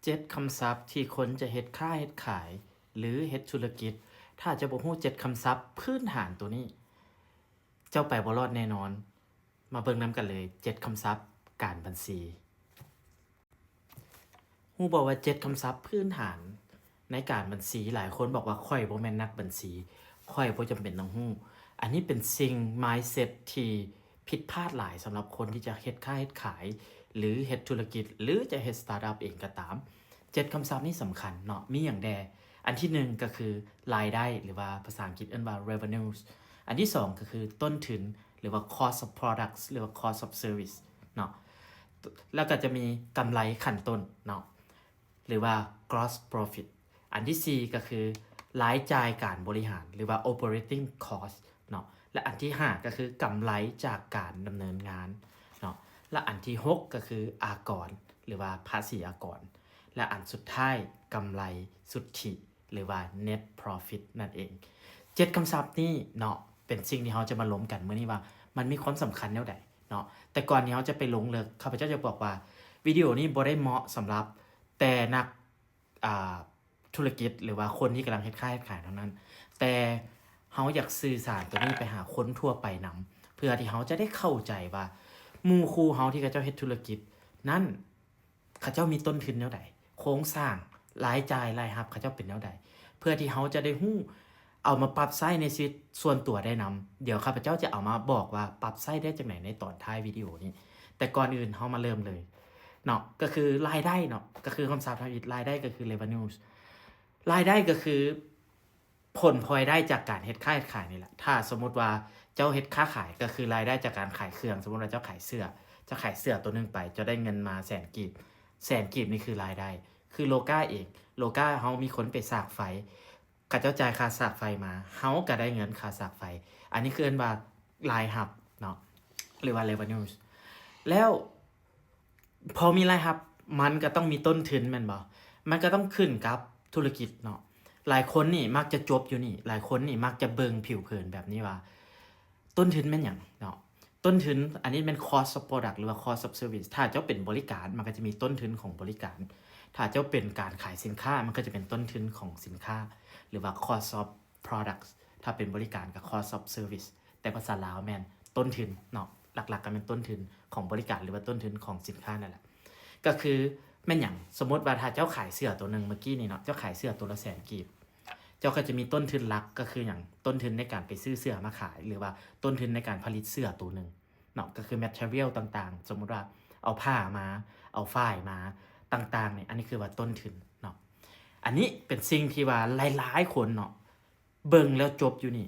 ເຈັດຄຳສັບທີ່ຄົນຈະເຮັດຄ້າເຮັດຂາຍ ຫຼື ເຮັດທຸລະກິດ. ຖ້າເຈົ້າບໍ່ຮູ້ເຈັດຄຳສັບພື້ນຖານໂຕນີ້, ເຈົ້າໄປບໍ່ລອດແນ່ນອນ. ມາເບິ່ງນຳກັນເລີຍ ເຈັດຄຳສັບການບັນຊີ. ຮູ້ບໍ່ວ່າເຈັດຄຳສັບພື້ນຖານໃນການບັນຊີ? ຫຼາຍຄົນບອກວ່າ ຂ້ອຍບໍ່ແມ່ນນັກບັນຊີ, ຂ້ອຍບໍ່ຈຳເປັນຕ້ອງຮູ້. ອັນນີ້ເປັນສິ່ງ mindset ທີ່ຜິດພາດຫຼາຍສຳລັບຄົນທີ່ຈະເຮັດຄ້າເຮັດຂາຍ ຫຼື ເຮັດທຸລະກິດ ຫຼື ຈະເຮັດ startup ເອງກໍຕາມ. ເຈັດຄຳສັບນີ້ສຳຄັນເນາະ, ມີຫຍັງແດ່? ອັນທີໜຶ່ງກໍຄືລາຍໄດ້ ຫຼືວ່າພາສາອັງກິດເອີ້ນວ່າ revenues. ອັນທີສອງກໍຄືຕົ້ນທຶນ ຫຼືວ່າ cost of products ຫຼືວ່າ cost of service ເນາະ, ແລ້ວກໍຈະມີກຳໄລຂັ້ນຕົ້ນເນາະ ຫຼືວ່າ gross profit. ອັນທີສີ່ກໍຄືລາຍຈ່າຍການບໍລິຫານ ຫຼືວ່າ operating cost ເນາະ, ແລະ ອັນທີຫ້າກໍຄືກຳໄລຈາກການດຳເນີນງານເນາະ, ແລະ ອັນທີຫົກກໍຄືອາກອນ ຫຼືວ່າພາສີອາກອນ, ແລະ ອັນສຸດທ້າຍກຳໄລສຸດທິ ຫຼືວ່າ net profit ນັ້ນເອງ. ເຈັດຄຳສັບນີ້ເນາະ ເປັນສິ່ງທີ່ເຮົາຈະມາລົມກັນມື້ນີ້ວ່າມັນມີຄວາມສຳຄັນແນວໃດເນາະ. ແຕ່ກ່ອນທີ່ເຮົາຈະໄປລົງເລິກ, ຂ້າພະເຈົ້າຈະບອກວ່າວິດີໂອນີ້ບໍ່ໄດ້ເໝາະສຳລັບແຕ່ນັກ ອ່າ ທຸລະກິດ ຫຼືວ່າຄົນທີ່ກຳລັງເຮັດຄ້າເຮັດຂາຍເທົ່ານັ້ນ, ແຕ່ເຮົາຢາກສື່ສານໂຕນີ້ໄປຫາຄົນທົ່ວໄປນຳ ເພື່ອທີ່ເຮົາຈະໄດ້ເຂົ້າໃຈວ່າໝູ່ຄູ່ເຮົາທີ່ເຂົາເຈົ້າເຮັດທຸລະກິດນັ້ນ ເຂົາເຈົ້າມີຕົ້ນທຶນແນວໃດ, ໂຄງສ້າງລາຍຈ່າຍລາຍຮັບເຂົາເຈົ້າເປັນແນວໃດ, ເພື່ອທີ່ເຮົາຈະໄດ້ຮູ້ ເອົາມາປັບໃຊ້ໃນຊີວິດສ່ວນຕົວໄດ້ນຳ. ດຽວຂ້າພະເຈົ້າຈະເອົາມາບອກວ່າປັບໃຊ້ໄດ້ຈັ່ງໃດໃນຕອນທ້າຍວິດີໂອນີ້. ແຕ່ກ່ອນອື່ນເຮົາມາເລີ່ມເລີຍເນາະ, ກໍຄືລາຍໄດ້ເນາະ, ກໍຄືຄຳສັບທຳອິດ, ລາຍໄດ້ກໍຄື revenues. ລາຍໄດ້ກໍຄື ຜົນພລອຍໄດ້ຈາກການເຮັດຄ້າເຮັດຂາຍນີ້ແຫຼະ. ຖ້າສົມມຸດວ່າເຈົ້າເຮັດຄ້າຂາຍ ກໍຄືລາຍໄດ້ຈາກການຂາຍເຄື່ອງ. ສົມມຸດວ່າເຈົ້າຂາຍເສື້ອ, ເຈົ້າຂາຍເສື້ອຕົວໜຶ່ງໄປ, ເຈົ້າໄດ້ເງິນມາແສນກີບ, ແສນກີບນີ້ຄືລາຍໄດ້. ຄືໂລກ້າເອງ, ໂລກ້າເຮົາມີຄົນໄປສາກໄຟ, ເຂົາເຈົ້າຈ່າຍຄ່າສາກໄຟມາ, ເຮົາກໍໄດ້ເງິນຄ່າສາກໄຟ. ອັນນີ້ຄືເອີ້ນວ່າລາຍຮັບເນາະ ຫຼືວ່າ revenues. ແລ້ວ ພໍມີລາຍຮັບ ມັນກໍຕ້ອງມີຕົ້ນທຶນແມ່ນບໍ່? ມັນກໍຕ້ອງຂຶ້ນກັບທຸລະກິດເນາະ. ຫຼາຍຄົນນີ້ມັກຈະຈົບຢູ່ນີ້, ຫຼາຍຄົນນີ້ມັກຈະເບິ່ງຜິວເຜິນແບບນີ້ວ່າ ຕົ້ນທຶນແມ່ນຫຍັງເນາະ? ຕົ້ນທຶນ ອັນນີ້ແມ່ນ cost of product ຫຼືວ່າ cost of service. ຖ້າເຈົ້າເປັນບໍລິການ ມັນກໍຈະມີຕົ້ນທຶນຂອງບໍລິການ, ຖ້າເຈົ້າເປັນການຂາຍສິນຄ້າ ມັນກໍຈະເປັນຕົ້ນທຶນຂອງສິນຄ້າ ຫຼືວ່າ cost of products. ຖ້າເປັນບໍລິການກໍ cost of service. ແຕ່ພາສາລາວແມ່ນຕົ້ນທຶນເນາະ, ຫຼັກໆກໍແມ່ນຕົ້ນທຶນຂອງບໍລິການ ຫຼືວ່າຕົ້ນທຶນຂອງສິນຄ້ານັ້ນແຫຼະ. ກໍຄືແມ່ນຫຍັງ? ສົມມຸດວ່າຖ້າເຈົ້າຂາຍເສື້ອຕົວໜຶ່ງເມື່ອກີ້ນີ້ເນາະ, ເຈົ້າຂາຍເສື້ອຕົວລະແສນກີບ, ເຈົ້າກໍຈະມີຕົ້ນທຶນຫຼັກກໍຄືຫຍັງ? ຕົ້ນທຶນໃນການໄປຊື້ເສື້ອມາຂາຍ ຫຼືວ່າຕົ້ນທຶນໃນການຜະລິດເສື້ອຕົວໜຶ່ງເນາະ, ກໍຄື material ຕ່າງໆ. ສົມມຸດວ່າເອົາຜ້າມາ, ເອົາຝ້າຍມາຕ່າງໆນີ້, ອັນນີ້ຄືວ່າຕົ້ນທຶນເນາະ. ອັນນີ້ເປັນສິ່ງທີ່ວ່າຫຼາຍໆຄົນເນາະ ເບິ່ງແລ້ວຈົບຢູ່ນີ້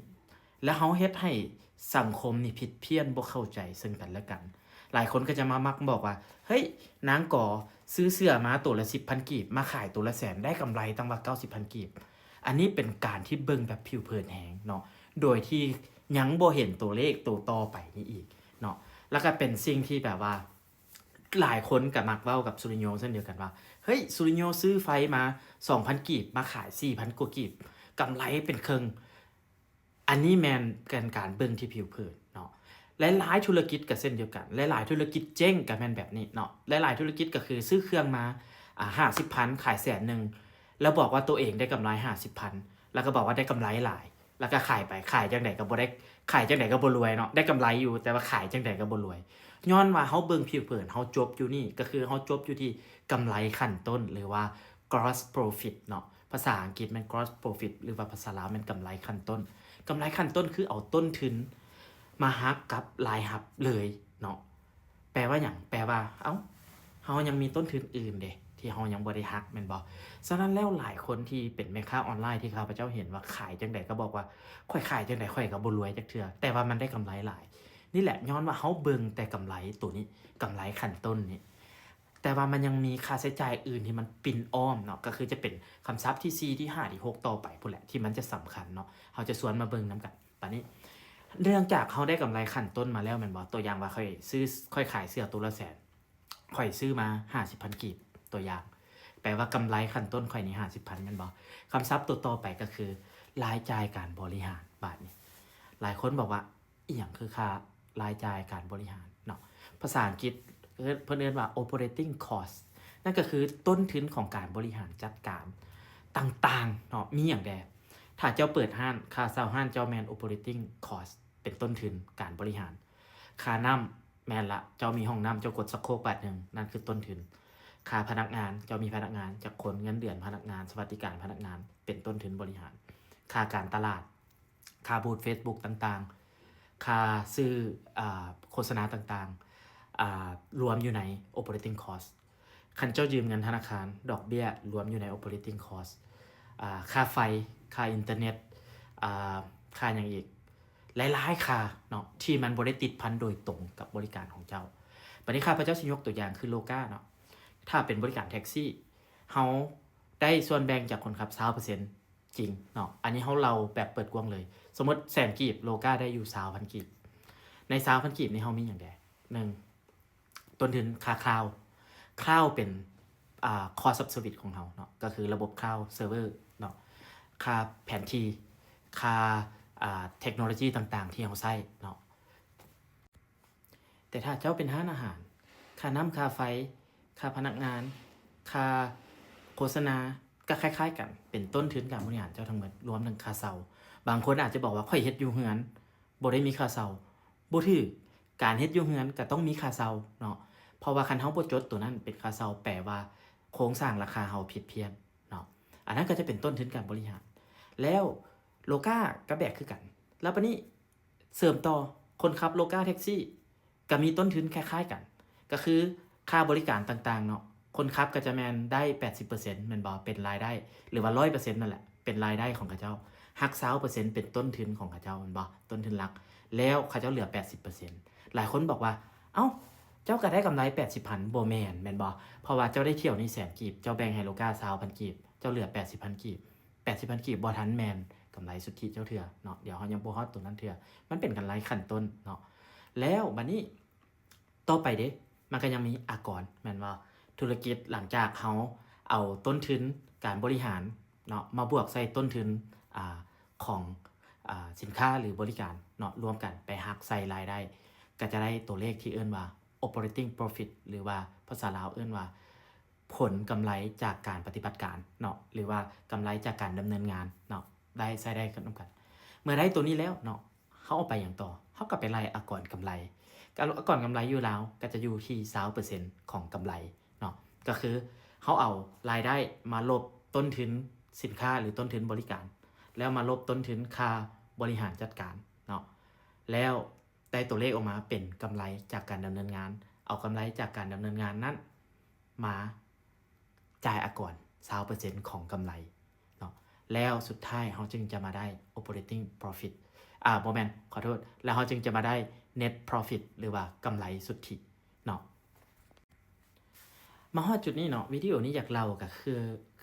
ແລ້ວເຮົາເຮັດໃຫ້ສັງຄົມນີ້ຜິດພຽນ ບໍ່ເຂົ້າໃຈເຊິ່ງກັນແລະກັນ. ຫຼາຍຄົນກໍຈະມາມັກບອກວ່າ ເຮີ້ຍ ນາງກໍຊື້ເສື້ອມາໂຕລະສິບພັນກີບ ມາຂາຍໂຕລະແສນ ໄດ້ກຳໄລຕັ້ງວ່າເກົ້າສິບພັນກີບ. ອັນນີ້ເປັນການທີ່ເບິ່ງແບບຜິວເຜິນແຮງເນາະ ໂດຍທີ່ຍັງບໍ່ເຫັນຕົວເລກໂຕຕໍ່ໄປນີ້ອີກເນາະ. ແລ້ວກໍເປັນສິ່ງທີ່ແບບວ່າ ຫຼາຍຄົນກໍມັກເວົ້າກັບສຸລິໂຍເຊັ່ນດຽວກັນວ່າ ເຮີ້ຍ ສຸລິໂຍຊື້ໄຟມາສອງພັນກີບ ມາຂາຍສີ່ພັນກວ່າກີບ ກຳໄລເປັນເຄິ່ງ. ອັນນີ້ແມ່ນເປັນການເບິ່ງທີ່ຜິວເຜິນເນາະ. ຫຼາຍໆທຸລະກິດກໍເຊັ່ນດຽວກັນ, ຫຼາຍໆທຸລະກິດເຈັ້ງກໍແມ່ນແບບນີ້ເນາະ. ຫຼາຍໆທຸລະກິດກໍຄືຊື້ເຄື່ອງມາ ອ່າ ຫ້າສິບພັນ ຂາຍແສນໜຶ່ງ ແລ້ວບອກວ່າຕົວເອງໄດ້ກຳໄລຫ້າສິບພັນ ແລ້ວກໍບອກວ່າໄດ້ກຳໄລຫຼາຍ ແລ້ວກໍຂາຍໄປ, ຂາຍຈັ່ງໃດກໍບໍ່ໄດ້, ຂາຍຈັ່ງໃດກໍບໍ່ລວຍເນາະ, ໄດ້ກຳໄລຢູ່ ແຕ່ວ່າຂາຍຈັ່ງໃດກໍບໍ່ລວຍ. ຍ້ອນວ່າເຮົາເບິ່ງຜິວເຜິນ, ເຮົາຈົບຢູ່ນີ້, ກໍຄືເຮົາຈົບຢູ່ທີ່ກຳໄລຂັ້ນຕົ້ນ ຫຼືວ່າ gross profit ເນາະ. ພາສາອັງກິດແມ່ນ gross profit ຫຼືວ່າພາສາລາວແມ່ນກຳໄລຂັ້ນຕົ້ນ. ກຳໄລຂັ້ນຕົ້ນຄືເອົາຕົ້ນທຶນມາຫັກກັບລາຍຮັບເລີຍເນາະ. ແປວ່າຫຍັງ? ແປວ່າ ເອົ້າ ເຮົາຍັງມີຕົ້ນທຶນອື່ນເດ ທີ່ເຮົາຍັງບໍ່ໄດ້ຫັກແມ່ນບໍ່? ສະນັ້ນແລ້ວ ຫຼາຍຄົນທີ່ເປັນແມ່ຄ້າອອນລາຍທີ່ຂ້າພະເຈົ້າເຫັນວ່າຂາຍຈັ່ງໃດກໍບອກວ່າ ຂ້ອຍຂາຍຈັ່ງໃດຂ້ອຍກໍບໍ່ລວຍຈັກເທື່ອ ແຕ່ວ່າມັນໄດ້ກຳໄລຫຼາຍ. ນີ້ແຫຼະ ຍ້ອນວ່າເຮົາເບິ່ງແຕ່ກຳໄລໂຕນີ້ ກຳໄລຂັ້ນຕົ້ນນີ້ ແຕ່ວ່າມັນຍັງມີຄ່າໃຊ້ຈ່າຍອື່ນທີ່ມັນປິ່ນອ້ອມເນາະ, ກໍຄືຈະເປັນຄຳສັບທີສີ່ ທີຫ້າ ທີຫົກ ຕໍ່ໄປພຸ້ນແຫຼະ ທີ່ມັນຈະສຳຄັນເນາະ. ເຮົາຈະຊວນມາເບິ່ງນຳກັນ. ບາດນີ້ ເນື່ອງຈາກເຮົາໄດ້ກຳໄລຂັ້ນຕົ້ນມາແລ້ວແມ່ນບໍ່? ຕົວຢ່າງວ່າຂ້ອຍຊື້, ຂ້ອຍຂາຍເສື້ອໂຕລະແສນ, ຂ້ອຍຊື້ມາຫ້າສິບພັນກີບ ຕົວຢ່າງ, ແປວ່າກຳໄລຂັ້ນຕົ້ນຂ້ອຍນີ້ຫ້າສິບພັນແມ່ນບໍ່? ຄຳສັບໂຕຕໍ່ໄປກໍຄືລາຍຈ່າຍການບໍລິຫານ. ບາດນີ້ ຫຼາຍຄົນບອກວ່າ ອີ່ຫຍັງຄືຄ່າລາຍຈ່າຍການບໍລິຫານເນາະ? ພາສາອັງກິດເອີ້ນ, ເພິ່ນເອີ້ນວ່າ operating cost. ນັ້ນກໍຄືຕົ້ນທຶນຂອງການບໍລິຫານຈັດການຕ່າງໆເນາະ ມີຫຍັງແດ່? ຖ້າເຈົ້າເປີດຮ້ານ, ຄ່າເຊົ່າຮ້ານເຈົ້າແມ່ນ operating cost ເປັນຕົ້ນທຶນການບໍລິຫານ. ຄ່ານ້ຳ ແມ່ນລະ, ເຈົ້າມີຫ້ອງນ້ຳ ເຈົ້າກົດຊັກໂຄກບາດໜຶ່ງ, ນັ້ນຄືຕົ້ນທຶນ. ຄ່າພະນັກງານ, ເຈົ້າມີພະນັກງານຈັກຄົນ, ເງິນເດືອນພະນັກງານ, ສະຫວັດດີການພະນັກງານ ເປັນຕົ້ນທຶນບໍລິຫານ. ຄ່າການຕະຫຼາດ, ຄ່າບູດ Facebook ຕ່າງໆ, ຄ່າຊື້ ອ່າ ໂຄສະນາຕ່າງໆ ອ່າ ລວມຢູ່ໃນ operating cost. ຄັນເຈົ້າຢືມເງິນທະນາຄານ, ດອກເບ້ຍລວມຢູ່ໃນ operating cost. ອ່າ ຄ່າໄຟ, ຄ່າອິນເຕີເນັດ, ອ່າ ຄ່າຫຍັງອີກ? ຫຼາຍໆຄ່າເນາະ ທີ່ມັນບໍ່ໄດ້ຕິດພັນໂດຍຕົງກັບບໍລິການຂອງເຈົ້າ. ບັດນີ້ຂ້າພະເຈົ້າຊິຍົກຕົວຢ່າງຄືໂລກາເນາະ, ຖ້າເປັນບໍລິການແທັກຊີ, ເຮົາໄດ້ສ່ວນແບ່ງຈາກຄົນຂັບຊາວເປີເຊັນ ຈິງເນາະ. ອັນນີ້ເຮົາເລົ່າແບບເປີດກວ້າງເລີຍ. ສົມມຸດແສນກີບ, ໂລກາໄດ້ຢູ່ຊາວພັນກີບ. ໃນຊາວພັນກີບນີ້ເຮົາມີຫຍັງແດ່? ໜຶ່ງ ຕົ້ນທຶນຄ່າຄລາວ. ຄລາວເປັນ ອ່າ cost of service ຂອງເຮົາເນາະ, ກໍຄືລະບົບຄລາວເຊີເວີເນາະ, ຄ່າແຜນທີ່, ຄ່າ ອ່າ ເທັກໂນໂລຢີຕ່າງໆທີ່ເຮົາໃຊ້ເນາະ. ແຕ່ຖ້າເຈົ້າເປັນຮ້ານອາຫານ, ຄ່ານ້ຳ, ຄ່າໄຟ, ຄ່າພະນັກງານ, ຄ່າໂຄສະນາ ກໍຄ້າຍໆກັນ, ເປັນຕົ້ນທຶນການບໍລິຫານເຈົ້າທັງໝົດ, ລວມເຖິງຄ່າເຊົ່າ. ບາງຄົນອາດຈະບອກວ່າ ຂ້ອຍເຮັດຢູ່ເຮືອນ ບໍ່ໄດ້ມີຄ່າເຊົ່າ. ບໍ່ຖືກ. ການເຮັດຢູ່ເຮືອນກໍຕ້ອງມີຄ່າເຊົ່າເນາະ, ເພາະວ່າຄັນເຮົາບໍ່ຈົດໂຕນັ້ນເປັນຄ່າເຊົ່າ, ແປວ່າໂຄງສ້າງລາຄາເຮົາຜິດພຽນເນາະ. ອັນນັ້ນກໍຈະເປັນຕົ້ນທຶນການບໍລິຫານ. ແລ້ວໂລກາກໍແບກຄືກັນ. ແລ້ວບາດນີ້ ເສີມຕໍ່, ຄົນຂັບໂລກາແທັກຊີກໍມີຕົ້ນທຶນຄ້າຍໆກັນ, ກໍຄືຄ່າບໍລິການຕ່າງໆເນາະ. ຄົນຂັບກໍຈະແມ່ນໄດ້ແປດສິບເປີເຊັນແມ່ນບໍ່? ເປັນລາຍໄດ້ ຫຼືວ່າຮ້ອຍເປີເຊັນນັ້ນແຫຼະ ເປັນລາຍໄດ້ຂອງເຂົາເຈົ້າ, ຫັກຊາວເປີເຊັນເປັນຕົ້ນທຶນຂອງເຂົາເຈົ້າແມ່ນບໍ່? ຕົ້ນທຶນຫຼັກ, ແລ້ວເຂົາເຈົ້າເຫຼືອແປດສິບເປີເຊັນ. ຫຼາຍຄົນບອກວ່າ ເອົ້າ ເຈົ້າກໍໄດ້ກຳໄລແປດສິບພັນ ບໍ່ແມ່ນ ແມ່ນບໍ່? ເພາະວ່າເຈົ້າໄດ້ຖ້ຽວນີ້ແສນກີບ, ເຈົ້າແບ່ງໃຫ້ໂລກາຊາວພັນກີບ, ເຈົ້າເຫຼືອແປດສິບພັນກີບ. ແປດສິບພັນກີບບໍ່ທັນແມ່ນກຳໄລສຸດທິເຈົ້າເທື່ອເນາະ, ດຽວເຮົາຍັງບໍ່ຮອດໂຕນັ້ນເທື່ອ, ມັນເປັນກຳໄລຂັ້ນຕົ້ນເນາະ. ແລ້ວບາດນີ້ຕໍ່ໄປເດ້ ມັນກໍຍັງມີອາກອນແມ່ນບໍ່? ທຸລະກິດ ຫຼັງຈາກເຮົາເອົາຕົ້ນທຶນການບໍລິຫານເນາະ ມາບວກໃສ່ຕົ້ນທຶນ ອ່າ ຂອງ ອ່າ ສິນຄ້າ ຫຼື ບໍລິການເນາະ ລວມກັນໄປຫັກໃສ່ລາຍໄດ້ ກໍຈະໄດ້ຕົວເລກທີ່ເອີ້ນວ່າ operating profit ຫຼືວ່າພາສາລາວເອີ້ນວ່າ ຜົນກຳໄລຈາກການປະຕິບັດການເນາະ ຫຼືວ່າກຳໄລຈາກການດຳເນີນງານເນາະ ໄດ້ ໃຊ້ໄດ້ນຳກັນ. ເມື່ອໄດ້ຕົວນີ້ແລ້ວເນາະ ເຮົາເອົາໄປຫຍັງຕໍ່? ເຮົາກໍໄປໄລ່ອາກອນກຳໄລ. ອາກອນກຳໄລຢູ່ລາວກໍຈະຢູ່ທີ່ຊາວເປີເຊັນຂອງກຳໄລເນາະ, ກໍຄືເຮົາເອົາລາຍໄດ້ມາລົບຕົ້ນທຶນສິນຄ້າ ຫຼື ຕົ້ນທຶນບໍລິການ ແລ້ວມາລົບຕົ້ນທຶນຄ່າບໍລິຫານຈັດການເນາະ ແລ້ວ ໄດ້ຕົວເລກອອກມາເປັນກຳໄລຈາກການດຳເນີນງານ, ເອົາກຳໄລຈາກການດຳເນີນງານນັ້ນມາຈ່າຍອາກອນຊາວເປີເຊັນຂອງກຳໄລເນາະ, ແລ້ວສຸດທ້າຍເຮົາຈຶ່ງຈະມາໄດ້ operating profit ອາ ບໍ່ແມ່ນ ຂໍໂທດ, ແລ້ວເຮົາຈຶ່ງຈະມາໄດ້ net profit ຫຼືວ່າກຳໄລສຸດທິເນາະ. ມາຮອດຈຸດນີ້ເນາະ ວິດີໂອນີ້ຢາກເລົ່າກໍຄື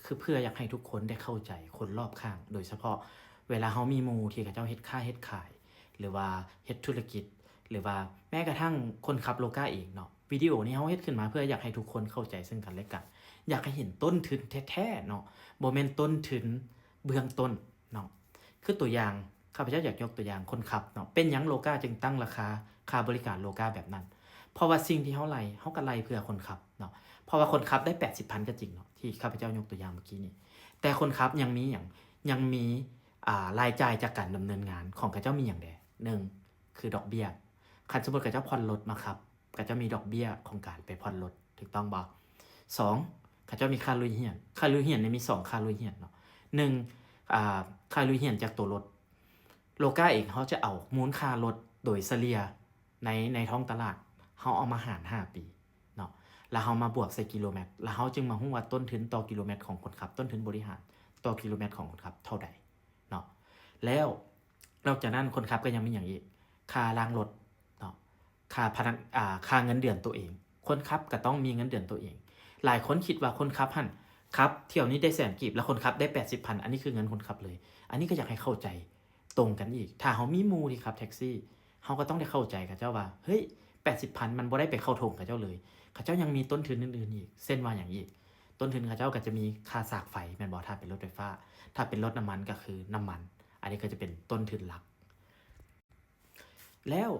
ຄືເພື່ອຢາກໃຫ້ທຸກຄົນໄດ້ເຂົ້າໃຈຄົນລອບຂ້າງ, ໂດຍສະເພາະເວລາເຮົາມີໝູ່ທີ່ເຂົາເຈົ້າເຮັດຄ້າເຮັດຂາຍ ຫຼືວ່າເຮັດທຸລະກິດ ຫຼືວ່າແມ້ກະທັ່ງຄົນຂັບໂລກາເອງເນາະ. ວິດີໂອນີ້ເຮົາເຮັດຂຶ້ນມາເພື່ອຢາກໃຫ້ທຸກຄົນເຂົ້າໃຈເຊິ່ງກັນແລະກັນ, ຢາກໃຫ້ເຫັນຕົ້ນທຶນແທ້ໆເນາະ, ບໍ່ແມ່ນຕົ້ນທຶນເບື້ອງຕົ້ນເນາະ. ຄືຕົວຢ່າງ ຂ້າພະເຈົ້າຢາກຍົກຕົວຢ່າງຄົນຂັບເນາະ, ເປັນຫຍັງໂລກາຈຶ່ງຕັ້ງລາຄາຄ່າບໍລິການໂລກາແບບນັ້ນ? ເພາະວ່າສິ່ງທີ່ເຮົາໄລ່ ເຮົາກໍໄລ່ເພື່ອຄົນຂັບເນາະ, ເພາະວ່າຄົນຂັບໄດ້ແປດສິບພັນກໍຈິງເນາະ ທີ່ຂ້າພະເຈົ້າຍົກຕົວຢ່າງເມື່ອກີ້ນີ້, ແຕ່ຄົນຂັບຍັງມີຫຍັງ? ຍັງມີ ອ່າ ລາຍຈ່າຍຈາກການດຳເນີນງານຂອງເຂົາເຈົ້າມີຫຍັງແດ່? ໜຶ່ງ ຄືດອກເບ້ຍ, ຄັນສົມມຸດເຂົາເຈົ້າຜ່ອນລົດມາຂັບ ກໍຈະມີດອກເບ້ຍຂອງການໄປຜ່ອນລົດ, ຖືກຕ້ອງບໍ່? ສອງ ເຂົາເຈົ້າມີຄ່າລຸຍຮຽນ, ຄ່າລຸຍຮຽນນີ້ມີສອງຄ່າລຸຍຮຽນເນາະ, ໜຶ່ງ ອ່າ ຄ່າລຸຍຮຽນຈາກຕົວລົດ. ໂລກາເອງເຮົາຈະເອົາມູນຄ່າລົດໂດຍສະເລ່ຍໃນ ໃນທ້ອງຕະຫຼາດ, ເຮົາເອົາມາຫານຫ້າປີເນາະ, ແລ້ວເຮົາມາບວກໃສ່ກິໂລແມັດ, ແລ້ວເຮົາຈຶ່ງມາຮູ້ວ່າຕົ້ນທຶນຕໍ່ກິໂລແມັດຂອງຄົນຂັບ, ຕົ້ນທຶນບໍລິຫານຕໍ່ກິໂລແມັດຂອງຄົນຂັບເທົ່າໃດເນາະ. ແລ້ວນອກຈາກນັ້ນຄົນຂັບກໍຍັງມີຫຍັງອີກ? ຄ່າລ້າງລົດເນາະ, ຄ່າພະນັກ ອ່າ ຄ່າເງິນເດືອນໂຕເອງ, ຄົນຂັບກໍຕ້ອງມີເງິນເດືອນໂຕເອງ. ຫຼາຍຄົນຄິດວ່າຄົນຂັບຫັ້ນຂັບຖ້ຽວນີ້ໄດ້ແສນກີບ ແລ້ວຄົນຂັບໄດ້ແປດສິບພັນ, ອັນນີ້ຄືເງິນຄົນຂັບເລີຍ. ອັນນີ້ກໍຢາກໃຫ້ເຂົ້າໃຈຕົງກັນອີກ, ຖ້າເຮົາມີໝູ່ທີ່ຂັບແທັກຊີ ເຮົາກໍຕ້ອງໄດ້ເຂົ້າໃຈເຂົາເຈົ້າວ່າ ເຮີ້ຍ ແປດສິບພັນມັນບໍ່ໄດ້ໄປເຂົ້າຖົງເຂົາເຈົ້າເລີຍ, ເຂົາເຈົ້າຍັງມີຕົ້ນທຶນອື່ນໆອີກ. ເຊັ່ນວ່າຫຍັງອີກ? ຕົ້ນທຶນເຂົາເຈົ້າກໍຈະມີຄ່າສາກໄຟແມ່ນບໍ່? ຖ້າເປັນລົດໄຟຟ້າ, ຖ້າເປັນລົດນ້ຳມັນກໍຄືນ້ຳມັນ, ອັນນີ້ກໍຈະເປັນຕົ້ນທຶນຫຼັກ. ແລ້ວ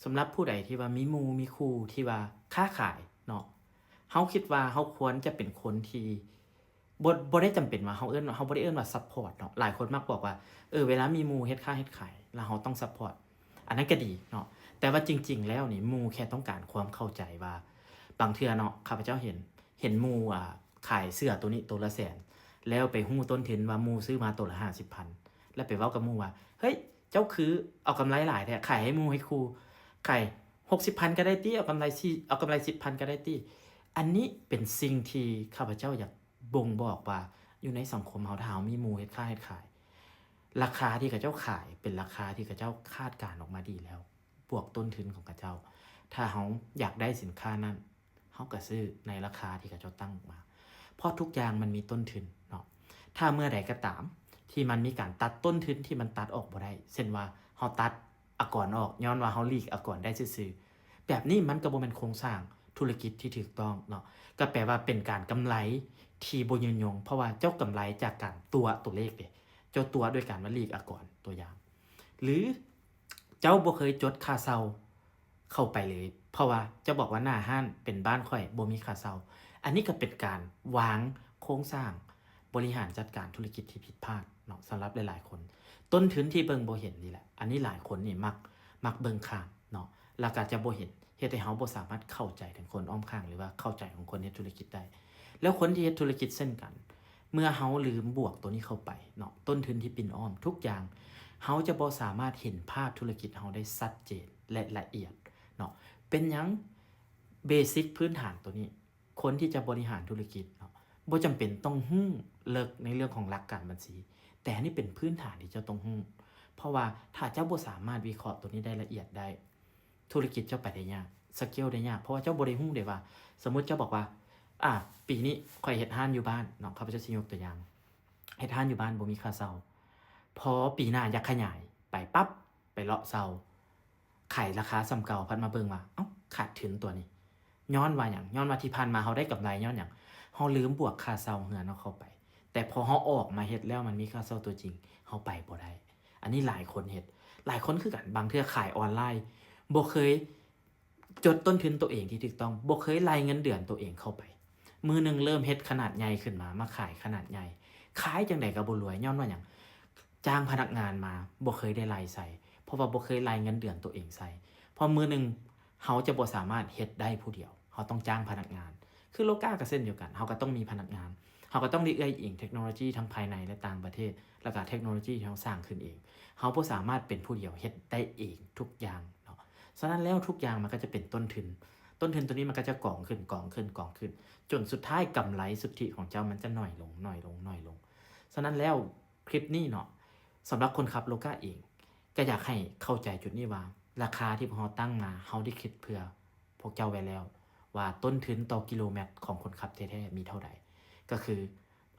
ສຳລັບຜູ້ໃດທີ່ວ່າມີໝູ່ມີຄູ່ທີ່ວ່າຄ້າຂາຍເນາະ, ເຮົາຄິດວ່າເຮົາຄວນຈະເປັນຄົນທີ່ ບໍ່ ບໍ່ໄດ້ຈຳເປັນວ່າເຮົາເອີ້ນ ເຮົາບໍ່ໄດ້ເອີ້ນວ່າ support ເນາະ. ຫຼາຍຄົນມັກບອກວ່າ ເອີ ເວລາມີໝູ່ເຮັດຄ້າເຮັດຂາຍ ແລ້ວເຮົາຕ້ອງ support. ອັນນັ້ນກໍດີເນາະ, ແຕ່ວ່າຈິງໆແລ້ວນີ້ ໝູ່ແຄ່ຕ້ອງການຄວາມເຂົ້າໃຈວ່າ ບາງເທື່ອເນາະ ຂ້າພະເຈົ້າເຫັນ ເຫັນໝູ່ ອ່າ ຂາຍເສື້ອໂຕນີ້ໂຕລະແສນ ແລ້ວໄປຮູ້ຕົ້ນທຶນວ່າໝູ່ຊື້ມາໂຕລະຫ້າສິບພັນ ແລ້ວໄປເວົ້າກັບໝູ່ວ່າ ເຮີ້ຍ ເຈົ້າຄືເອົາກຳໄລຫຼາຍແທ້ ຂາຍໃຫ້ໝູ່ໃຫ້ຄູ່ ຂາຍຫົກສິບພັນກໍໄດ້ຕິ ເອົາກຳໄລສີ່ ເອົາກຳໄລສິບພັນກໍໄດ້ຕິ. ອັນນີ້ເປັນສິ່ງທີ່ຂ້າພະເຈົ້າຢາກບົ່ງບອກວ່າ ຢູ່ໃນສັງຄົມເຮົາ ຖ້າເຮົາມີໝູ່ເຮັດຄ້າເຮັດຂາຍ ລາຄາທີ່ເຂົາເຈົ້າຂາຍເປັນລາຄາທີ່ເຂົາເຈົ້າຄາດການອອກມາດີແລ້ວ ບວກຕົ້ນທຶນຂອງເຂົາເຈົ້າ. ຖ້າເຮົາຢາກໄດ້ສິນຄ້ານັ້ນ ເຮົາກໍຊື້ໃນລາຄາທີ່ເຂົາເຈົ້າຕັ້ງອອກມາ ເພາະທຸກຢ່າງມັນມີຕົ້ນທຶນເນາະ. ຖ້າເມື່ອໃດກໍຕາມທີ່ມັນມີການຕັດຕົ້ນທຶນທີ່ມັນຕັດອອກບໍ່ໄດ້ ເຊັ່ນວ່າເຮົາຕັດອາກອນອອກ ຍ້ອນວ່າເຮົາຫຼີກອາກອນໄດ້ຊື່ໆ ແບບນີ້ມັນກໍບໍ່ແມ່ນໂຄງສ້າງທຸລະກິດທີ່ຖືກຕ້ອງເນາະ, ກໍແປວ່າເປັນການກຳໄລທີ່ບໍ່ຍືນຍົງ ເພາະວ່າເຈົ້າກຳໄລຈາກການຕົວະຕົວເລກເດ້ ເຈົ້າຕົວະໂດຍການວ່າຫຼີກອາກອນ ຕົວຢ່າງ ຫຼື ເຈົ້າບໍ່ເຄີຍຈົດຄ່າເຊົ່າເຂົ້າໄປເລີຍ ເພາະວ່າເຈົ້າບອກວ່າ ໜ້າຮ້ານເປັນບ້ານຂ້ອຍ ບໍ່ມີຄ່າເຊົ່າ. ອັນນີ້ກໍເປັນການວາງໂຄງສ້າງບໍລິຫານຈັດການທຸລະກິດທີ່ຜິດພາດເນາະ ສຳລັບຫຼາຍໆຄົນ. ຕົ້ນທຶນທີ່ເບິ່ງບໍ່ເຫັນນີ້ແຫຼະ ອັນນີ້ຫຼາຍຄົນນີ້ມັກ ມັກເບິ່ງຂ້າມເນາະ ແລ້ວກໍຈະບໍ່ເຫັນ ເຮັດໃຫ້ເຮົາບໍ່ສາມາດເຂົ້າໃຈເຖິງຄົນອ້ອມຂ້າງ ຫຼືວ່າເຂົ້າໃຈຂອງຄົນເຮັດທຸລະກິດໄດ້. ແລ້ວຄົນທີ່ເຮັດທຸລະກິດເຊັ່ນກັນ ເມື່ອເຮົາລືມບວກໂຕນີ້ເຂົ້າໄປເນາະ ຕົ້ນທຶນທີ່ປິ່ນອ້ອມ ທຸກຢ່າງ ເຮົາຈະບໍ່ສາມາດເຫັນພາບທຸລະກິດເຮົາໄດ້ຊັດເຈນ ແລະ ລະອຽດເນາະ. ເປັນຫຍັງ ເບສິກພື້ນຖານໂຕນີ້ ຄົນທີ່ຈະບໍລິຫານທຸລະກິດເນາະ ບໍ່ຈຳເປັນຕ້ອງຮູ້ເລິກໃນເລື່ອງຂອງຫຼັກການບັນຊີ, ແຕ່ອັນນີ້ເປັນພື້ນຖານທີ່ເຈົ້າຕ້ອງຮູ້. ເພາະວ່າຖ້າເຈົ້າບໍ່ສາມາດວິເຄາະໂຕນີ້ໄດ້ລະອຽດໄດ້ ທຸລະກິດເຈົ້າໄປໄດ້ຍາກ, ສະເກວໄດ້ຍາກ, ເພາະວ່າເຈົ້າບໍ່ໄດ້ຮູ້ເດ້ວ່າ ສົມມຸດເຈົ້າບອກວ່າ ອາ ປີນີ້ຂ້ອຍເຮັດຮ້ານຢູ່ບ້ານເນາະ, ຂ້າພະເຈົ້າຊິຍົກຕົວຢ່າງ ເຮັດຮ້ານຢູ່ບ້ານບໍ່ມີຄ່າເຊົ່າ, ພໍປີໜ້າຢາກຂະຫຍາຍໄປປັບ ໄປເລາະເຊົ່າ ຂາຍລາຄາສ່ຳເກົ່າ ພັດມາເບິ່ງວ່າ ເອົ້າ ຂາດທຶນຕົວນີ້. ຍ້ອນວ່າຫຍັງ? ຍ້ອນວ່າທີ່ຜ່ານມາເຮົາໄດ້ກຳໄລຍ້ອນຫຍັງ? ເຮົາລືມບວກຄ່າເຊົ່າເຮືອນເຮົາເຂົ້າໄປ, ແຕ່ພໍເຮົາອອກມາເຮັດແລ້ວ ມັນມີຄ່າເຊົ່າຕົວຈິງ ເຮົາໄປບໍ່ໄດ້. ອັນນີ້ຫຼາຍຄົນເຮັດ, ຫຼາຍຄົນຄືກັນ, ບາງເທື່ອຂາຍອອນລາຍ ບໍ່ເຄີຍ ຈົດຕົ້ນທຶນໂຕເອງທີ່ຖືກຕ້ອງ, ບໍ່ເຄີຍໄລ່ເງິນເດືອນໂຕເອງເຂົ້າໄປ. ມື້ໜຶ່ງເລີ່ມເຮັດຂະໜາດໃຫຍ່ຂຶ້ນມາ, ມາຂາຍຂະໜາດໃຫຍ່, ຂາຍຈັ່ງໃດກໍບໍ່ລວຍ. ຍ້ອນວ່າຫຍັງ? ຈ້າງພະນັກງານມາ ບໍ່ເຄີຍໄດ້ໄລ່ໃສ່, ເພາະວ່າບໍ່ເຄີຍໄລ່ເງິນເດືອນໂຕເອງໃສ່. ເພາະມື້ໜຶ່ງເຮົາຈະບໍ່ສາມາດເຮັດໄດ້ຜູ້ດຽວ, ເຮົາຕ້ອງຈ້າງພະນັກງານ. ຄືໂລກາກໍເຊັ່ນດຽວກັນ, ເຮົາກໍຕ້ອງມີພະນັກງານ, ເຮົາກໍຕ້ອງໄດ້ເອື້ອຍອີງເທັກໂນໂລຢີທັງພາຍໃນ ແລະ ຕ່າງປະເທດ, ແລ້ວກໍເທັກໂນໂລຢີທີ່ເຮົາສ້າງຂຶ້ນເອງ. ເຮົາບໍ່ສາມາດເປັນຜູ້ດຽວເຮັດໄດ້ເອງທຸກຢ່າງເນາະ. ສະນັ້ນແລ້ວທຸກຢ່າງມັນກໍຈະເປັນຕົ້ນທຶນ, ຕົ້ນທຶນຕົວນີ້ມັນກໍຈະກອງຂຶ້ນ ກອງຂຶ້ນ ກອງຂຶ້ນ ຈົນສຸດທ້າຍກຳໄລສຸດທິຂອງເຈົ້າມັນຈະໜ້ອຍລົງ ໜ້ອຍລົງ ໜ້ອຍລົງ. ສະນັ້ນແລ້ວຄລິບນີ້ເນາະ ສຳລັບຄົນຂັບໂລກາເອງ ກໍຢາກໃຫ້ເຂົ້າໃຈຈຸດນີ້ວ່າ ລາຄາທີ່ພວກເຮົາຕັ້ງມາ ເຮົາໄດ້ຄິດເພື່ອ ພວກເຈົ້າໄວ້ແລ້ວວ່າຕົ້ນທຶນຕໍ່ກິໂລແມັດຂອງຄົນຂັບແທ້ໆມີເທົ່າໃດ. ກໍຄື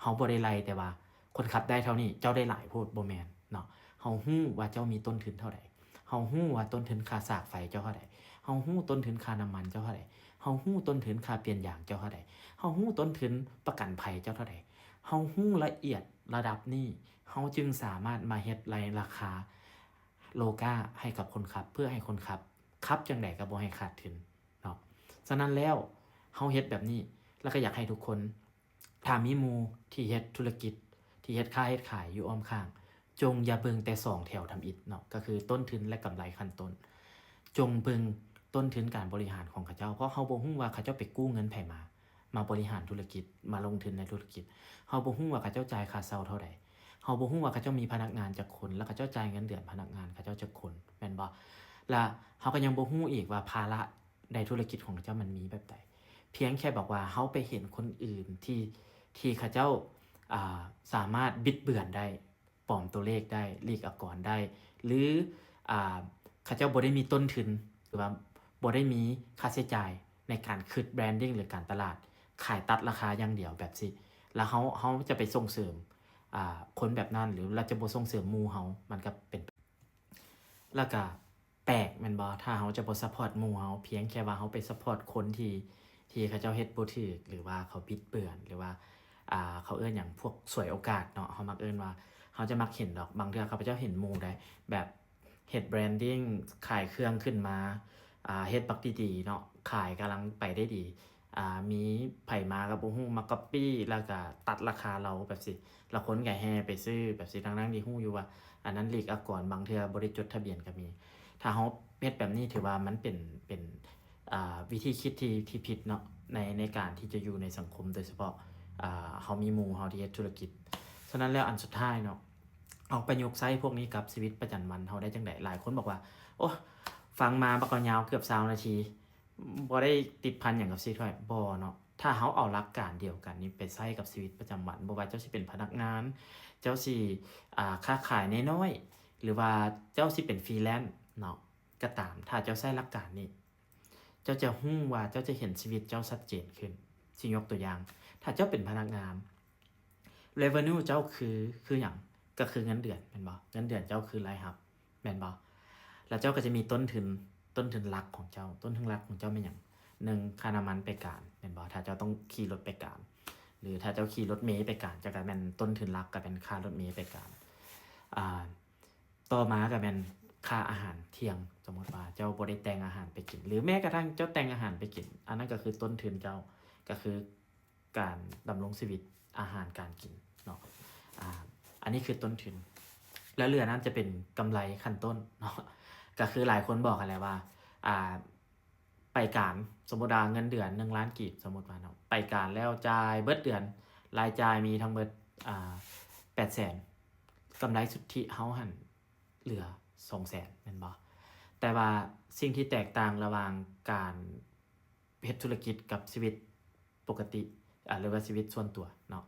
ເຮົາບໍ່ໄດ້ໄລ່ແຕ່ວ່າຄົນຂັບໄດ້ເທົ່ານີ້ ເຈົ້າໄດ້ຫຼາຍໂພດ, ບໍ່ແມ່ນເນາະ. ເຮົາຮູ້ວ່າເຈົ້າມີຕົ້ນທຶນເທົ່າໃດ, ເຮົາຮູ້ວ່າຕົ້ນທຶນຄ່າສາກໄຟເຈົ້າເທົ່າໃດ, ເຮົາຮູ້ຕົ້ນທຶນຄ່ານ້ຳມັນເຈົ້າເທົ່າໃດ, ເຮົາຮູ້ຕົ້ນທຶນຄ່າປ່ຽນຢາງເຈົ້າເທົ່າໃດ, ເຮົາຮູ້ຕົ້ນທຶນປະກັນໄພເຈົ້າເທົ່າໃດ. ເຮົາຮູ້ລະອຽດລະດັບນີ້ ເຮົາຈຶ່ງສາມາດມາເຮັດໄລ່ລາຄາໂລກາໃຫ້ກັບຄົນຂັບ ເພື່ອໃຫ້ຄົນຂັບ ຂັບຈັ່ງໃດກໍບໍ່ໃຫ້ຂາດທຶນ. ເນາະ. ສະນັ້ນແລ້ວ ເຮົາເຮັດແບບນີ້ ແລ້ວກໍຢາກໃຫ້ທຸກຄົນ ຖ້າມີໝູ່ທີ່ເຮັດທຸລະກິດ ທີ່ເຮັດຄ້າເຮັດຂາຍຢູ່ອ້ອມຂ້າງ ຈົ່ງຢ່າເບິ່ງແຕ່ສອງແຖວທຳອິດເນາະ, ກໍຄືຕົ້ນທຶນ ແລະ ກຳໄລຂັ້ນຕົ້ນ. ຈົ່ງເບິ່ງຕົ້ນທຶນການບໍລິຫານຂອງເຂົາເຈົ້າ, ເພາະເຮົາບໍ່ຮູ້ວ່າເຂົາເຈົ້າໄປກູ້ເງິນໃຜມາ ມາບໍລິຫານທຸລະກິດ, ມາລົງທຶນໃນທຸລະກິດ. ເຮົາບໍ່ຮູ້ວ່າເຂົາເຈົ້າຈ່າຍຄ່າເຊົ່າເທົ່າໃດ. ເຮົາບໍ່ຮູ້ວ່າເຂົາເຈົ້າມີພະນັກງານຈັກຄົນ ແລ້ວເຂົາເຈົ້າຈ່າຍເງິນເດືອນພະນັກງານເຂົາເຈົ້າຈັກຄົນ, ແມ່ນບໍ່? ແລະ ເຮົາກໍຍັງບໍ່ຮູ້ອີກວ່າພາລະ ໃນທຸລະກິດຂອງເຂົາເຈົ້າມັນມີແບບໃດ. ພຽງແຄ່ບອກວ່າເຮົາໄປເຫັນຄົນອື່ນທີ່ ທີ່ເຂົາເຈົ້າ ອ່າ ສາມາດບິດເບືອນໄດ້, ປອມຕົວເລກໄດ້, ຫຼີກອາກອນໄດ້ ຫຼື ອ່າ ເຂົາເຈົ້າບໍ່ໄດ້ມີຕົ້ນທຶນ ຫຼືວ່າບໍ່ໄດ້ມີຄ່າໃຊ້ຈ່າຍໃນການຄິດ branding ຫຼືການຕະຫຼາດ, ຂາຍຕັດລາຄາຢ່າງດຽວແບບຊີ້ ແລ້ວເຮົາ ເຮົາຈະໄປສົ່ງເສີມ ອ່າ ຄົນແບບນັ້ນ ຫຼື ເຮົາຈະບໍ່ສົ່ງເສີມໝູ່ເຮົາ, ມັນກໍເປັນ ແລ້ວກະແປກແມ່ນບໍ່ ຖ້າເຮົາຈະບໍ່ support ໝູ່ເຮົາ ພຽງແຄ່ວ່າເຮົາໄປ support ຄົນທີ່ ທີ່ເຂົາເຈົ້າເຮັດບໍ່ຖືກ ຫຼືວ່າເຂົາບິດເບືອນ ຫຼືວ່າ ອ່າ ເຂົາເອີ້ນຫຍັງ ພວກສວຍໂອກາດເນາະ, ເຮົາມັກເອີ້ນວ່າ ເຮົາຈະມັກເຫັນດອກ ບາງເທື່ອຂ້າພະເຈົ້າເຫັນໝູ່ໃດ ແບບເຮັດ branding ຂາຍເຄື່ອງຂຶ້ນມາ ອ່າ ເຮັດບັກດີໆເນາະ ຂາຍກຳລັງໄປໄດ້ດີ ອ່າ ມີໃຜມາກໍບໍ່ຮູ້ ມາກັອບປີ້ ແລ້ວກໍຕັດລາຄາເຮົາແບບຊີ້ ແລ້ວຄົນກໍແຫ່ໄປຊື້ແບບຊີ້ ທັງໆທີ່ຮູ້ຢູ່ວ່າອັນນັ້ນຫຼີກອາກອນ ບາງເທື່ອບໍ່ໄດ້ຈົດທະບຽນກໍມີ. ຖ້າເຮົາເຮັດແບບນີ້ ຖືວ່າມັນເປັນ ເປັນ ອ່າ ວິທີຄິດທີ່ ທີ່ຜິດເນາະ ໃນ ໃນການທີ່ຈະຢູ່ໃນສັງຄົມ ໂດຍສະເພາະ ອ່າ ເຮົາມີໝູ່ເຮົາທີ່ເຮັດທຸລະກິດ. ສະນັ້ນແລ້ວ ອັນສຸດທ້າຍເນາະ ເອົາປະຍຸກໃຊ້ພວກນີ້ກັບຊີວິດປະຈຳວັນເຮົາໄດ້ຈັ່ງໃດ? ຫຼາຍຄົນບອກວ່າ ໂອ້ ຟັງມາບັກຍາວເກືອບຊາວນາທີ ບໍ່ໄດ້ຕິດພັນຫຍັງກັບຊີວິດຂ້ອຍ ບໍ່ເນາະ. ຖ້າເຮົາເອົາຫຼັກການດຽວກັນນີ້ໄປໃຊ້ກັບຊີວິດປະຈຳວັນ ບໍ່ວ່າເຈົ້າຊິເປັນພະນັກງານ ເຈົ້າຊິ ອ່າ ຄ້າຂາຍນ້ອຍໆ ຫຼືວ່າເຈົ້າຊິເປັນຟຣີແລນເນາະ ກໍຕາມ ຖ້າເຈົ້າໃຊ້ຫຼັກການນີ້ ເຈົ້າຈະຮູ້ວ່າເຈົ້າຈະເຫັນຊີວິດເຈົ້າຊັດເຈນຂຶ້ນ. ຊິຍົກຕົວຢ່າງ ຖ້າເຈົ້າເປັນພະນັກງານ revenue ເຈົ້າຄື ຄືຫຍັງ? ກໍຄືເງິນເດືອນແມ່ນບໍ່? ເງິນເດືອນເຈົ້າຄືລາຍຮັບແມ່ນບໍ່? ແລ້ວເຈົ້າກໍຈະມີຕົ້ນທຶນ ຕົ້ນທຶນຫຼັກຂອງເຈົ້າ. ຕົ້ນທຶນຫຼັກຂອງເຈົ້າແມ່ນຫຍັງ? ໜຶ່ງ ຄ່ານ້ຳມັນໄປການແມ່ນບໍ່? ຖ້າເຈົ້າຕ້ອງຂີ່ລົດໄປການ ຫຼືຖ້າເຈົ້າຂີ່ລົດເມໄປການ ເຈົ້າກໍແມ່ນ ຕົ້ນທຶນຫຼັກກໍແມ່ນຄ່າລົດເມໄປການ. ອ່າ ຕໍ່ມາກໍແມ່ນຄ່າອາຫານທ່ຽງ ສົມມຸດວ່າເຈົ້າບໍ່ໄດ້ແຕ່ງອາຫານໄປກິນ ຫຼືແມ້ກະທັ້ງເຈົ້າແຕ່ງອາຫານໄປກິນ ອັນນັ້ນກໍຄືຕົ້ນທຶນເຈົ້າ ກໍຄືການດຳລົງຊີວິດ ອາຫານການກິນເນາະ. ອ່າ ອັນນີ້ຄືຕົ້ນທຶນ ແລ້ວເຫຼືອນັ້ນຈະເປັນກຳໄລຂັ້ນຕົ້ນເນາະ ກໍຄືຫຼາຍຄົນບອກຫັ້ນແຫຼະວ່າ ອ່າ ໄປການ ສົມມຸດວ່າເງິນເດືອນໜຶ່ງລ້ານກີບ ສົມມຸດວ່າເນາະ ໄປການແລ້ວຈ່າຍເບິດເດືອນ ລາຍຈ່າຍມີທັງເບິດ ອ່າ ແປດແສນ ກຳໄລສຸດທິເຮົາຫັ້ນເຫຼືອສອງແສນແມ່ນບໍ່? ແຕ່ວ່າສິ່ງທີ່ແຕກຕ່າງລະຫວ່າງການເຮັດທຸລະກິດກັບຊີວິດປົກກະຕິ ອາ ຫຼືວ່າຊີວິດສ່ວນຕົວເນາະ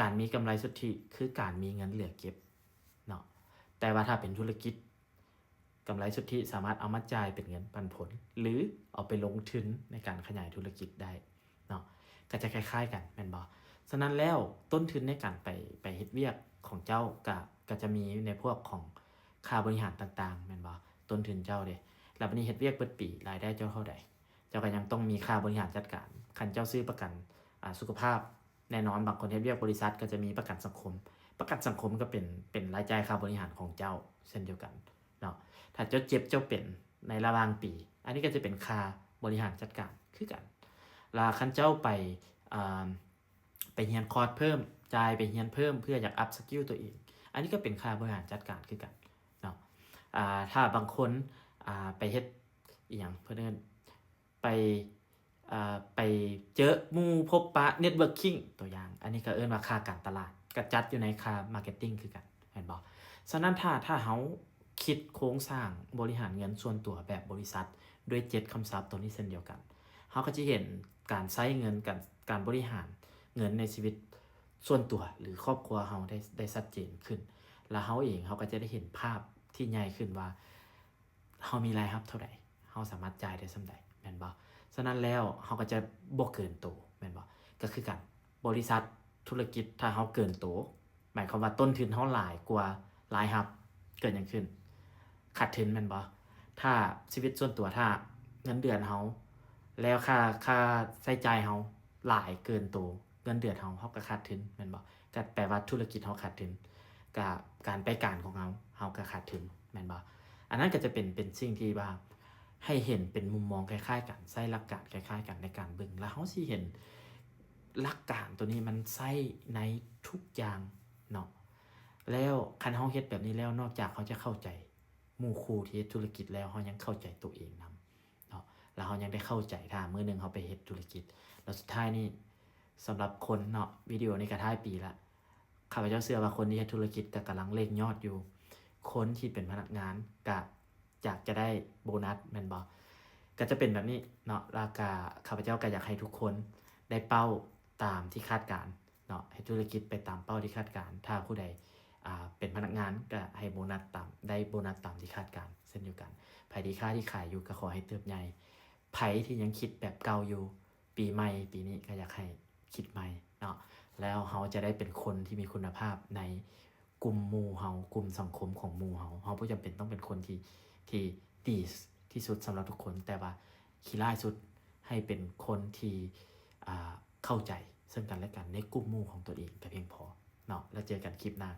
ການມີກຳໄລສຸດທິຄືການມີເງິນເຫຼືອເກັບເນາະ ແຕ່ວ່າຖ້າເປັນທຸລະກິດ ກຳໄລສຸດທິສາມາດເອົາມາຈ່າຍເປັນເງິນປັນຜົນ ຫຼືເອົາໄປລົງທຶນໃນການຂະຫຍາຍທຸລະກິດໄດ້ເນາະ ກໍຈະຄ້າຍໆກັນແມ່ນບໍ່? ສະນັ້ນແລ້ວ ຕົ້ນທຶນໃນການໄປ ໄປເຮັດວຽກຂອງເຈົ້າ ກະ ກະຈະມີໃນພວກຂອງຄ່າບໍລິຫານຕ່າງໆແມ່ນບໍ່? ຕົ້ນທຶນເຈົ້າເດ້ ແລ້ວບັດນີ້ເຮັດວຽກເບິດປີ ລາຍໄດ້ເຈົ້າເທົ່າໃດ? ເຈົ້າກໍຍັງຕ້ອງມີຄ່າບໍລິຫານຈັດການ. ຄັນເຈົ້າຊື້ປະກັນ ອາ ສຸຂະພາບ ແນ່ນອນ ບາງຄົນເຮັດວຽກບໍລິສັດກໍຈະມີປະກັນສັງຄົມ. ປະກັນສັງຄົມກໍເປັນ ເປັນລາຍຈ່າຍຄ່າບໍລິຫານຂອງເຈົ້າເຊັ່ນດຽວກັນເນາະ. ຖ້າເຈົ້າເຈັບເຈົ້າເປັນໃນລະຫວ່າງປີ ອັນນີ້ກໍຈະເປັນຄ່າບໍລິຫານຈັດການຄືກັນ. ລະຄັນເຈົ້າໄປ ອ່າ ໄປຮຽນຄອດເພີ່ມ ຈ່າຍໄປຮຽນເພີ່ມເພື່ອຢາກອັບສະກິວຕົວເອງ ອັນນີ້ກໍເປັນຄ່າບໍລິຫານຈັດການຄືກັນເນາະ. ອ່າ ຖ້າບາງຄົນ ອ່າ ໄປເຮັດ ອີຫຍັງເພິ່ນເອີ້ນ ໄປ ເອີ ໄປເຈີໝູ່ພົບປະ networking ຕົວຢ່າງ ອັນນີ້ກໍເອີ້ນວ່າຄ່າການຕະຫຼາດ ກໍຈັດຢູ່ໃນຄ່າ marketing ຄືກັນແມ່ນບໍ່? ສະນັ້ນ ຖ້າ ຖ້າເຮົາຄິດໂຄງສ້າງບໍລິຫານເງິນສ່ວນຕົວແບບບໍລິສັດ ດ້ວຍເຈັດຄຳສັບຕົວນີ້ເຊັ່ນດຽວກັນ ເຮົາກໍຈະເຫັນການໃຊ້ເງິນ ການ ການບໍລິຫານເງິນໃນຊີວິດສ່ວນຕົວ ຫຼື ຄອບຄົວເຮົາໄດ້ ໄດ້ຊັດເຈນຂຶ້ນ ແລະ ເຮົາເອງເຮົາກໍຈະໄດ້ເຫັນພາບທີ່ໃຫຍ່ຂຶ້ນວ່າ ເຮົາມີລາຍຮັບເທົ່າໃດ ເຮົາສາມາດຈ່າຍໄດ້ສ່ຳໃດ ແມ່ນບໍ່? ສະນັ້ນແລ້ວ ເຮົາກໍຈະບໍ່ເກີນໂຕ ແມ່ນບໍ່? ກໍຄືກັນ ບໍລິສັດ ທຸລະກິດ ຖ້າເຮົາເກີນໂຕ ໝາຍຄວາມວ່າຕົ້ນທຶນເຮົາຫຼາຍກວ່າລາຍຮັບ ເກີດຫຍັງຂຶ້ນ? ຂາດທຶນແມ່ນບໍ່? ຖ້າຊີວິດສ່ວນຕົວ ຖ້າເງິນເດືອນເຮົາ ແລ້ວຄ່າ ຄ່າໃຊ້ຈ່າຍເຮົາຫຼາຍເກີນໂຕເງິນເດືອນເຮົາ ເຮົາກໍຂາດທຶນແມ່ນບໍ່? ກໍແປວ່າທຸລະກິດເຮົາຂາດທຶນ ກະການໄປການຂອງເຮົາ ເຮົາກໍຂາດທຶນແມ່ນບໍ່? ອັນນັ້ນກໍຈະເປັນ ເປັນສິ່ງທີ່ວ່າໃຫ້ເຫັນເປັນມຸມມອງຄ້າຍໆກັນ ໃຊ້ຫຼັກການຄ້າຍໆກັນໃນການເບິ່ງ ແລ້ວເຮົາຊິເຫັນຫຼັກການຕົວນີ້ມັນໃຊ້ໃນທຸກຢ່າງເນາະ. ແລ້ວຄັນເຮົາເຮັດແບບນີ້ແລ້ວ ນອກຈາກເຮົາຈະເຂົ້າໃຈໝູ່ຄູ່ທີ່ເຮັດທຸລະກິດແລ້ວ ເຮົາຍັງເຂົ້າໃຈຕົວເອງນຳ ເນາະ ແລ້ວເຮົາຍັງໄດ້ເຂົ້າໃຈ ຖ້າມື້ໜຶ່ງເຮົາໄປເຮັດທຸລະກິດ. ແລ້ວສຸດທ້າຍນີ້ ສຳລັບຄົນເນາະ ວິດີໂອນີ້ກໍທ້າຍປີລະ ຂ້າພະເຈົ້າເຊື່ອວ່າຄົນທີ່ເຮັດທຸລະກິດກໍກຳລັງເລັ່ງຍອດຢູ່ ຄົນທີ່ເປັນພະນັກງານກໍຢາກຈະໄດ້ໂບນັດແມ່ນບໍ່? ກໍຈະເປັນແບບນີ້ເນາະ ແລ້ວກໍຂ້າພະເຈົ້າກໍຢາກໃຫ້ທຸກຄົນໄດ້ເປົ້າຕາມທີ່ຄາດການ ເນາະ ເຮັດທຸລະກິດໄປຕາມເປົ້າທີ່ຄາດການ. ຖ້າຜູ້ໃດ ອ່າ ເປັນພະນັກງານກໍໃຫ້ໂບນັດຕາມ ໄດ້ໂບນັດຕາມທີ່ຄາດການເຊັ່ນດຽວກັນ. ໃຜທີ່ຄ້າທີ່ຂາຍຢູ່ກໍຂໍໃຫ້ເຕີບໃຫຍ່. ໃຜທີ່ຍັງຄິດແບບເກົ່າຢູ່ ປີໃໝ່ປີນີ້ກໍຢາກໃຫ້ຄິດໃໝ່ເນາະ ແລ້ວເຮົາຈະໄດ້ເປັນຄົນທີ່ມີຄຸນນະພາບໃນກຸ່ມໝູ່ເຮົາ ກຸ່ມສັງຄົມຂອງໝູ່ເຮົາ. ເຮົາບໍ່ຈຳເປັນຕ້ອງເປັນຄົນທີ່ ທີ່ດີທີ່ສຸດສຳລັບທຸກຄົນ ແຕ່ວ່າຂີ້ຮ້າຍສຸດໃຫ້ເປັນຄົນທີ່ ອ່າ ເຂົ້າໃຈເຊິ່ງກັນແລະກັນໃນກຸ່ມໝູ່ຂອງຕົວເອງກໍພຽງພໍເນາະ. ແລ້ວເຈີກັນຄລິບໜ້າ.